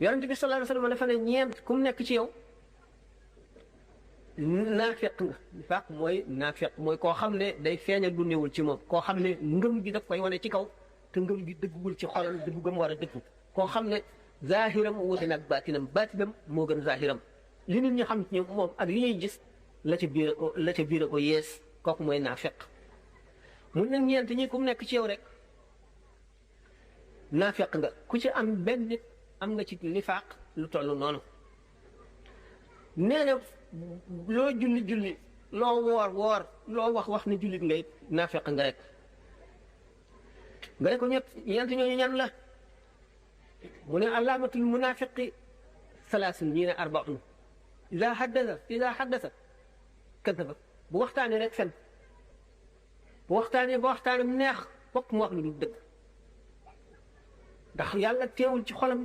yonent bi sallallahu alayhi wa sallam dafa ne ñeent ku mu nekk ci yow naafeq nga nifaaq mooy naafeq mooy koo xam ne day feeñal lu néewul ci moom koo xam ne ngëm gi daf koy wane ci kaw te ngëm gi dëggul ci xolam dëggu gëm war a dëggu koo xam ne zahiram wuute nag baatinam baatinam moo gën zahiram li nit ñi xam ci moom ak li ñuy gis la ca biir a ko yees kooku mooy naafeq mun nag ñeent ñi ku mu nekk ci yow rek naafeq nga ku ci am benn nit am nga ci nifaaq lu toll noonu nee na loo julli loo woor loo wax ne jullit ngay naafeq nga rek nga ne ko ñeent ñooñu ñan la mu ne alaamatul munaafiqi salaasun ñii ne arbaun ida haddasa kadaba bu waxtaanee rek fen bu waxtaanee mu neex fokk mu wax lu dul dëgg ndax yàlla teewul ci xolam